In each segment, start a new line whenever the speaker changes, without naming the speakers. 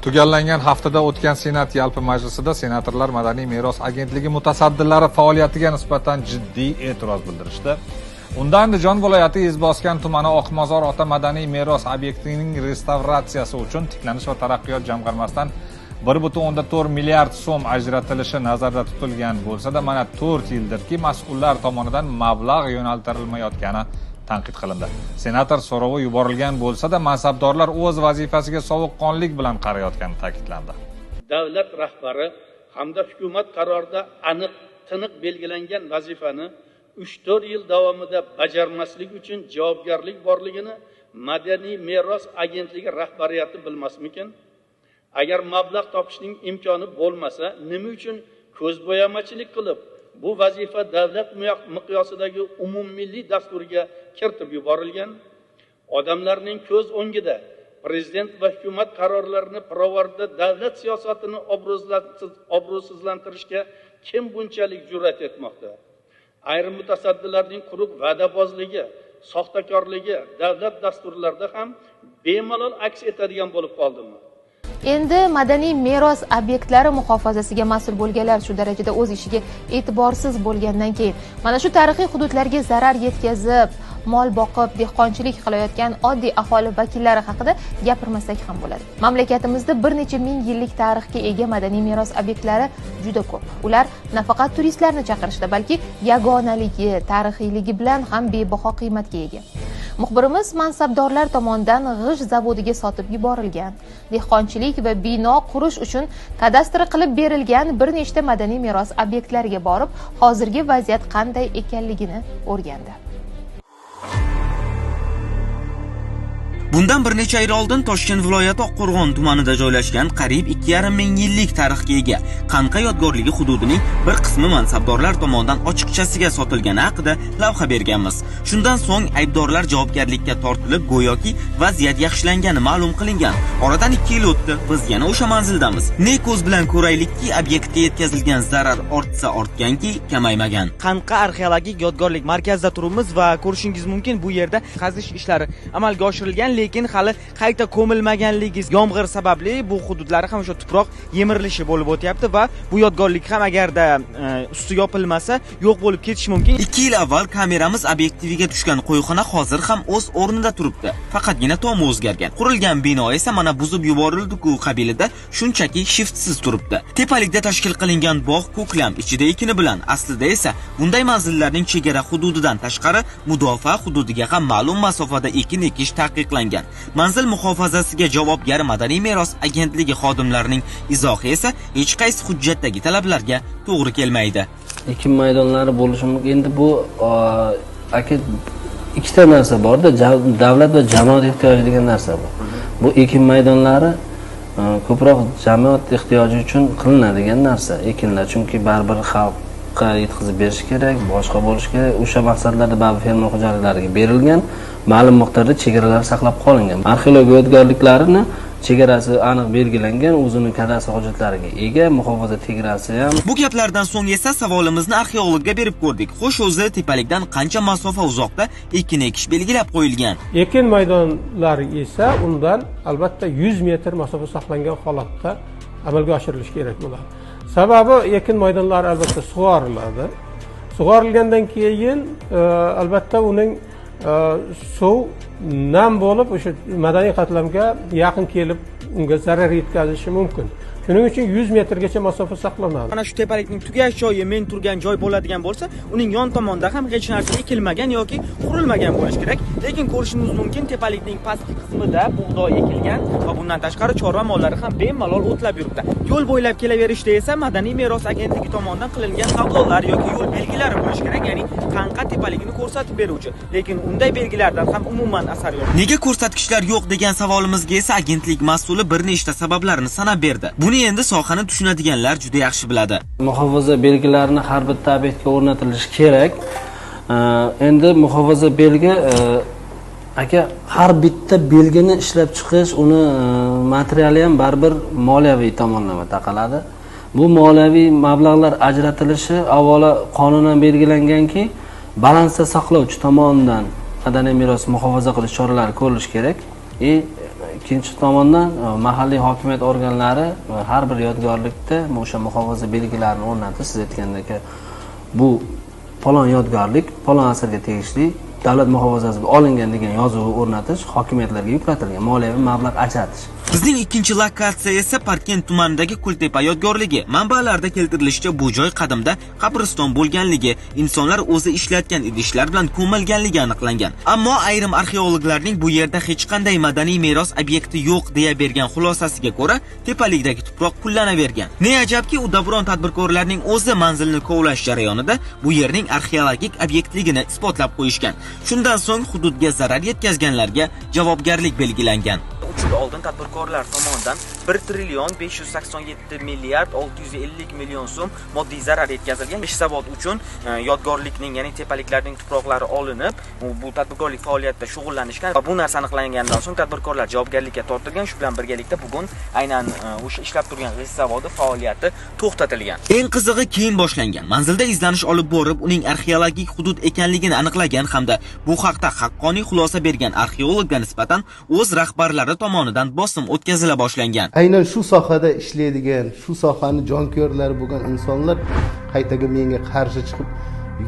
Tugallangan haftada o'tgan Senat yalpi majlisida senatorlar Madaniy meros agentligi mutasaddilari faoliyatiga nisbatan jiddiy e'tiroz bildirishdi. Unda Andijon viloyati Izboskan tumani Oqmozor ota madaniy meros obyektining restavratsiyasi uchun Tiklanish va taraqqiyot jamg'armasidan 1,4 milliard so'm ajratilishi nazarda tutilgan bo'lsa-da, mana 4 yildirki mas'ullar tomonidan mablag' yo'naltirilmayotgani tanqid qilindi. Senator so'rovi yuborilgan bo'lsa-da, mansabdorlar o'z vazifasiga sovuqqonlik bilan qarayotgani ta'kidlandi.
Davlat rahbari hamda hukumat qarorida aniq, tiniq belgilangan vazifani 3-4 yil davomida bajarmaslik uchun javobgarlik borligini Madaniy meros agentligi rahbariyati bilmasmikin? Agar mablag' topishning imkoni bo'lmasa, nima uchun ko'zbo'yamachilik qilib, bu vazifa davlat miqyosidagi umummilliy dasturga kiritib yuborilgan? Odamlarning ko'z o'ngida prezident va hukumat qarorlarini pirovarda davlat siyosatini obro'sizlantirishga kim bunchalik jur'at etmoqda? Ayrim mutasaddilarning quruq va'dabozligi, soxtakorligi davlat dasturlarida ham bemalol aks etadigan bo'lib qoldimi?
Endi madaniy meros obyektlari muhofazasiga mas'ul bo'lganlar shu darajada o'z ishiga e'tiborsiz bo'lgandan keyin mana shu tarixiy hududlarga zarar yetkazib, mol boqib, dehqonchilik qilayotgan oddiy aholi vakillari haqida gapirmasak ham bo'ladi. Mamlakatimizda bir necha ming yillik tarixga ega madaniy meros obyektlari juda ko'p. Ular nafaqat turistlarni chaqirishda, balki yagonaligi, tarixiyligi bilan ham bebaho qiymatga ega. Muxbirimiz mansabdorlar tomonidan g'isht zavodiga sotib yuborilgan, dehqonchilik va bino qurish uchun kadastr qilib berilgan bir nechta madaniy meros obyektlariga borib, hozirgi vaziyat qanday ekanligini o'rgandi.
Bundan bir necha yil oldin Toshkent viloyati Oqqo'rg'on tumanida joylashgan qariyb 2,5 ming yillik tarixga ega Qanqa yodgorligi hududining bir qismi mansabdorlar tomonidan ochiqchasiga sotilgani haqida lavha berganmiz. Shundan so'ng aybdorlar javobgarlikka tortilib, go'yoki vaziyat yaxshilangani ma'lum qilingan. Oradan 2 yil o'tdi, biz yana o'sha manzildamiz. Ne ko'z bilan ko'raylikki, obyektga yetkazilgan zarar ortsa ortganki, kamaymagan.
Qanqa arxeologik yodgorlik markazida turibmiz va ko'rishingiz mumkin, bu yerda qazish ishlari amalga oshirilgan, lekin hali qayta ko'milmaganligi yomg'ir sababli bu hududlari ham o'sha tuproq yemirilishi bo'lib o'tyapti va bu yodgorlik ham agarda usti yopilmasa yo'q bo'lib ketishi mumkin.
2 yil avval kameramiz obyektiviga tushgan qo'yxona hozir ham o'z o'rnida turibdi. Faqatgina tomi o'zgargan. Qurilgan bino esa mana buzib yuborildi-ku qabilida shunchaki shiftsiz turibdi. Tepalikda tashkil qilingan bog' ko'klam ichida ekini bilan, aslida esa bunday manzillarning chegara hududidan tashqari mudofaa hududiga ham ma'lum masofada ekin ekish taqiqlangan. Manzil muhofazasiga javobgar Madaniy meros agentligi xodimlarining izohi esa hech qaysi hujjatdagi talablarga to'g'ri kelmaydi.
Ekin maydonlari bo'lishi mumkin. Endi bu aka ikkita narsa borda, davlat va jamoat ehtiyoji degan narsa bu. Bu ekin maydonlari ko'proq jamoat ehtiyoji uchun qilinadigan narsa. Ekinlar chunki baribir xalqqa yetkazib berish kerak, boshqa bo'lishi kerak. O'sha maqsadlarda baribir fermer xo'jaliklariga berilgan, ma'lum miqdorda chegaralar saqlab qolingan. Arxeologiya yodgorliklarini chegarasi aniq belgilangan, o'zining kadastr hujjatlariga ega, muhofaza chegarasi ham.
Bu gaplardan so'ng esa savolimizni arxeologga berib ko'rdik. Xo'sh, o'zi tepalikdan qancha masofa uzoqda ekin ekish belgilab qo'yilgan?
Ekin maydonlari esa undan albatta 100 metr masofa saqlangan holatda amalga oshirilishi kerak bo'ladi. Sababi ekin maydonlari albatta sug'oriladi. Sug'orilgandan keyin albatta uning suv nam bo'lib o'sha madaniy qatlamga yaqin kelib unga zarar yetkazishi mumkin. Shuning uchun 100 metrgacha masofa saqlanadi.
Mana shu tepalikning tugash joyi men turgan joy bo'ladigan bo'lsa, uning yon tomonida ham hech narsa ekilmagan yoki qurilmagan bo'lishi kerak. Lekin ko'rishimiz mumkin, tepalikning pastki qismida bug'doy ekilgan va bundan tashqari chorva mollari ham bemalol o'tlab yuribdi. Yo'l bo'ylab kelaverishda esa Madaniy meros agentligi tomonidan qilingan tablollar yoki yo'l belgilari bo'lishi kerak, ya'ni Qanqa tepaligini ko'rsatib beruvchi. Lekin unday belgilardan ham umuman asar yo'q.
Nega ko'rsatkichlar yo'q degan savolimizga esa agentlik mas'uli bir nechta sabablarni sanab berdi. Buni endi sohani tushunadiganlar juda yaxshi biladi.
Muhofaza belgilarini har bitta obyektga o'rnatilishi kerak. Endi muhofaza belgi aka har bitta belgini ishlab chiqish, uni materiali ham baribir moliyaviy tomonlama taqaladi. Bu moliyaviy mablag'lar ajratilishi avvalo qonunan belgilanganki, balansda saqlovchi tomonidan madaniy meros muhofaza qilish choralari ko'rilishi kerak. Ikkinchi tomondan mahalliy hokimiyat organlari har bir yodgorlikda o'sha muhofaza belgilarini o'rnatib, siz aytgandek, bu falon yodgorlik falon asrga tegishli, davlat muhofazasiga olingan degan yozuv o'rnatish hokimiyatlarga yuklatilgan, moliyaviy mablag' ajratish.
Bizning ikkinchi lokatsiya esa Parkent tumanidagi Kultepa yodgorligi. Manbalarda keltirilishicha, bu joy qadimda qabriston bo'lganligi, insonlar o'zi ishlatgan idishlar bilan ko'milganligi aniqlangan. Ammo ayrim arxeologlarning bu yerda hech qanday madaniy meros obyekti yo'q deya bergan xulosasiga ko'ra, tepalikdagi tuproq kullanavergan. Ne ajabki, uddaburon tadbirkorlarning o'zi manzilni kovlash jarayonida bu yerning arxeologik obyektligini isbotlab qo'yishgan. Shundan so'ng hududga zarar yetkazganlarga javobgarlik belgilangan.
3 yil oldin tadbirkorlar tomonidan 1 trillion 587 milliard 650 million so'm moddiy zarar yetkazilgan. Ish zavod uchun yodgorlikning, ya'ni tepaliklarning tuproqlari olinib, bu tadbirkorlik faoliyatida shug'ullanishgan va bu narsa aniqlangandan so'ng tadbirkorlar javobgarlikka tortilgan. Shu bilan birgalikda bugun aynan o'sha ishlab turgan g'isht zavodi faoliyati to'xtatilgan.
Eng qizig'i keyin boshlangan. Manzilda izlanish olib borib, uning arxeologik hudud ekanligini aniqlagan hamda bu haqda haqqoniy xulosa bergan arxeologga nisbatan o'z rahbarlari tomonidan bosim o'tkazila boshlangan.
Aynan shu sohada ishlaydigan, shu sohani jonkuyarlari bo'lgan insonlar qaytaga menga qarshi chiqib,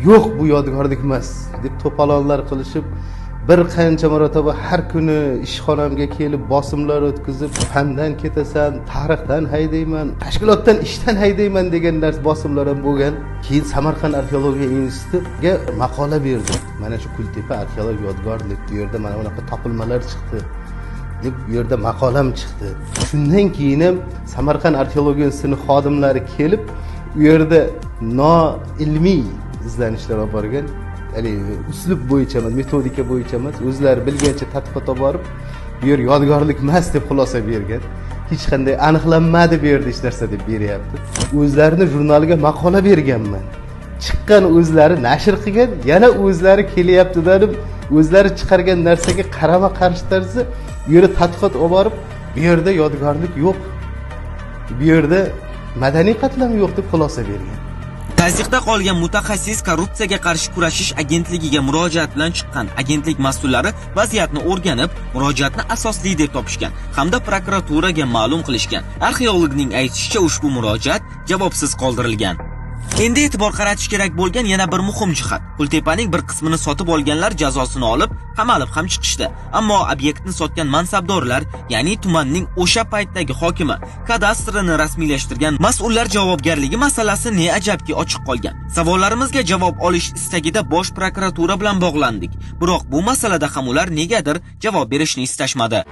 yo'q bu yodgorlik emas deb to'polonlar qilishib, bir qancha marotaba har kuni ishxonamga kelib bosimlar o'tkazib, fandan ketasan, tarixdan haydayman, tashkilotdan ishdan haydayman degan narsa bosimlar ham bo'lgan. Keyin Samarqand arxeologiya institutiga maqola berdim. Mana shu Kultepa arxeologik yodgorlik, bu yerda mana bunaqa topilmalar chiqdi deb bu yerda maqolam chiqdi. Shundan keyin ham Samarqand arxeologiya institutining xodimlari kelib, u yerda noilmiy izlanishlar olib borgan, haligi uslub bo'yicha emas, metodika bo'yicha emas, o'zlari bilgancha tadqiqot olib borib, bu yer yodgorlik emas deb xulosa bergan. Hech qanday aniqlanmadi bu yerda hech narsa deb beryapti. O'zlarini jurnaliga maqola berganman. Chiqqan o'zlari nashr qilgan, yana o'zlari kelyapti deb o'zlari chiqargan narsaga qarama-qarshi tarzda bu yerda tadqiqot olib borib, bu yerda yodgorlik yo'q, bu yerda madaniy qatlam yo'q deb xulosa bergan.
Tazyiqda qolgan mutaxassis korrupsiyaga qarshi kurashish agentligiga murojaat bilan chiqqan. Agentlik mas'ullari vaziyatni o'rganib, murojaatni asosli deb topishgan hamda prokuraturaga ma'lum qilishgan. Arxeologning aytishicha, ushbu murojaat javobsiz qoldirilgan. Endi e'tibor qaratish kerak bo'lgan yana bir muhim jihat. Kultepaning bir qismini sotib olganlar jazosini olib, qamalib ham chiqishdi. Ammo obyektni sotgan mansabdorlar, ya'ni tumanning o'sha paytdagi hokimi, kadastrini rasmiylashtirgan mas'ullar javobgarligi masalasi ne ajabki ochiq qolgan. Savollarimizga javob olish istagida bosh prokuratura bilan bog'landik. Biroq bu masalada ham ular negadir javob berishni istashmadi.